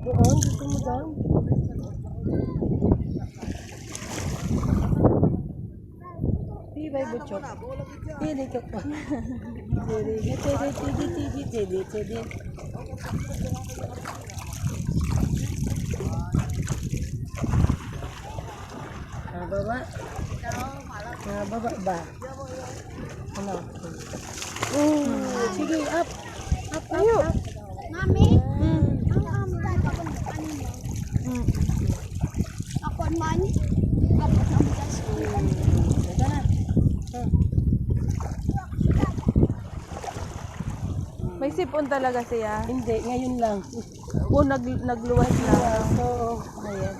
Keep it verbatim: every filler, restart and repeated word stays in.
Doon, gusto mo doon? Di ba, Butchok? Pili ka pa. Pili, pili, pili, pili, pili, pili. Ah, baba. Ah, baba ba? Ano? Mm, sige, up. Up, up, up. Mami? Mm. Ang kami talaga, ano mo? Mm. Ako man, kapag ang gas ko. Ito na. Mm. May sipon talaga siya. Hindi, ngayon lang. O, nag-, nagluwas na. Luwas, oo. Ayan.